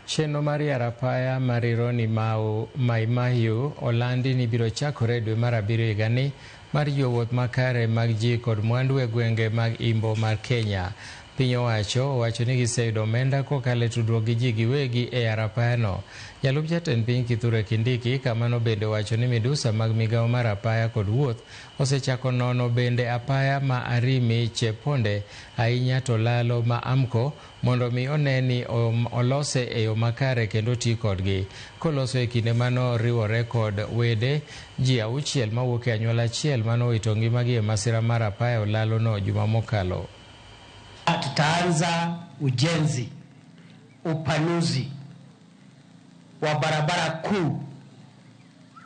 Chenro mar yaro apaya mar Rironi Mau Mai Mahiu olandi ni biro chakore dwe mar abiriyo higani mar jiwo wuoth makare mag ji kod mwandu e gwenge mag Imbo mar Kenya. Piny owacho owacho ni giseyudo omenda kokalo e tudruok gi ji giwegi e yaro apayano. Jalup jatend piny Kithure Kindiki kamano bende owacho ni midusa mag migawo mar apaya kod wuoth osechako nono bende apaya ma Arimi Cheponde ahinya to lalo ma Amco mondo mi one ni olose e yo makare kendo ti kodgi. Koloso e kinde mano riwore kod wede ji 6 mawuok e anyuola achiel manowito ngimagi e masira mar apaya olalo no juma mokalo. Tutaanza ujenzi, upanuzi wa barabara kuu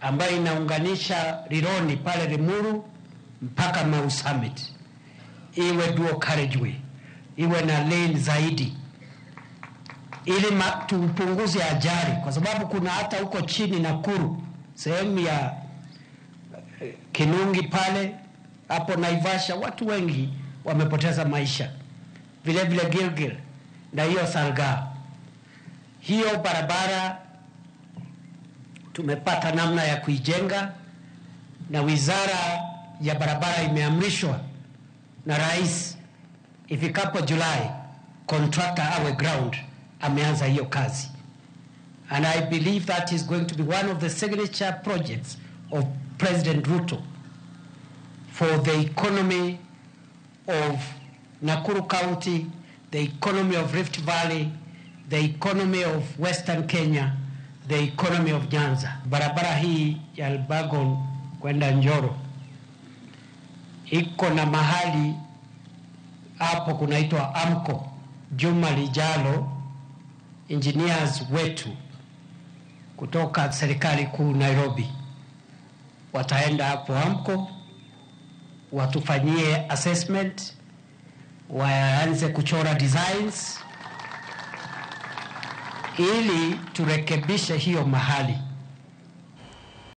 ambayo inaunganisha Rironi pale Limuru mpaka Mau Summit, iwe dual carriageway, iwe na lane zaidi, ili tupunguze ajali, kwa sababu kuna hata huko chini Nakuru sehemu ya Kinungi pale hapo Naivasha watu wengi wamepoteza maisha, vile vile Gilgil na hiyo Salgaa. Hiyo barabara tumepata namna ya kuijenga, na wizara ya barabara imeamrishwa na rais ifikapo Julai contractor awe ground ameanza hiyo kazi. And I believe that is going to be one of the signature projects of President Ruto for the economy of Nakuru County, the economy of Rift Valley, the economy of Western Kenya, the economy of Nyanza. Barabara hii ya Elburgon kwenda Njoro iko na mahali hapo kunaitwa Amco. Juma lijalo engineers wetu kutoka serikali kuu Nairobi wataenda hapo Amco watufanyie assessment, waanze kuchora designs ili turekebishe hiyo mahali.